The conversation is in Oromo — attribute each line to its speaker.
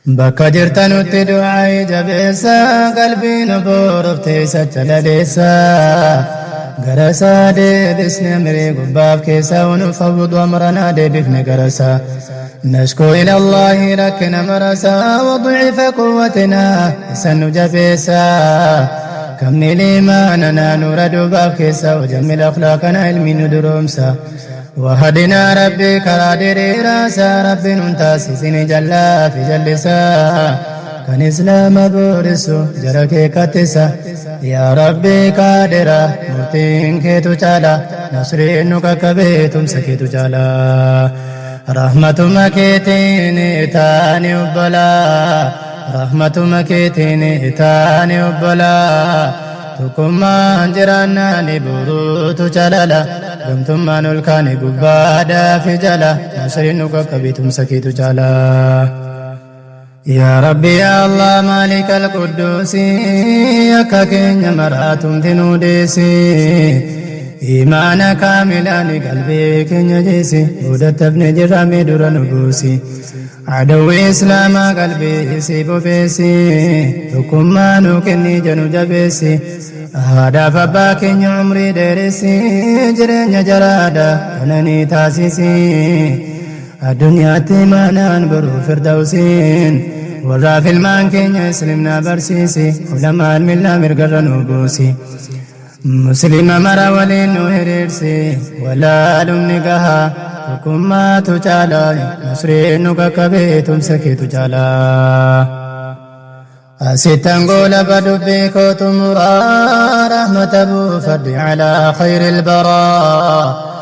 Speaker 1: Bakka jirtanutti du'aa jabeessa, qalbiin boorofte isa calaleessa. Gara isaa deebisne amirii gubbaaf keessaa, ونفوض أمرنا deebifne gara isaa. نشكو إلى الله rakkina marasaa وضعف قوتنا isa nu jabeessa. كمل إيماننا نور duubaaf keessa، وجمل أخلاقنا ilmi nu duroomsa. وهدنا ربي karaa diriiraasaa, rabbi nun taasisini jallaa fi jallisaa. Kan islaama boorisu jara kee kattisa. Yaa Rabbi kaadira, murtiin keetu caala, nasriin nu qaqqabee tumsa keetu caala. Rahmatuma keetiin taani obbolaa, rahmatuma keetiin taani obbolaa. Tokkummaan jiraannaani boruutu calala, gamtummaan ol kaane gubbaadhaa fi jala, nasriin nu qaqqabee tumsa keetu caala. يا ربي يا الله مالك القدوس، akka keenya maraatumti nu deesi. Imaana kaamilaan qalbii keenya jeesi, boodatti jirame dura nu buusi. Adawwi islaamaa qalbii isii bobeessi, tokkummaa nu kenni janu jabeessi. Haadhaaf abbaa keenya umrii dheeressi, jireenya jaraadha kananii taasisi. Addunyaatti imaanaan boruu firdawsiin, warraaf ilmaan keenya islimnaa barsiisi, ulamaan millaa mirgarra nu buusi. Muslima mara waliin nu hiriirsi, walaalumni gahaa, tokkummaatu caala, nasriin nu qaqqabee tumsa keetu caala. Asittan goolaba dubbii koo xumuraa, rahmata buufadhi على خير البراء.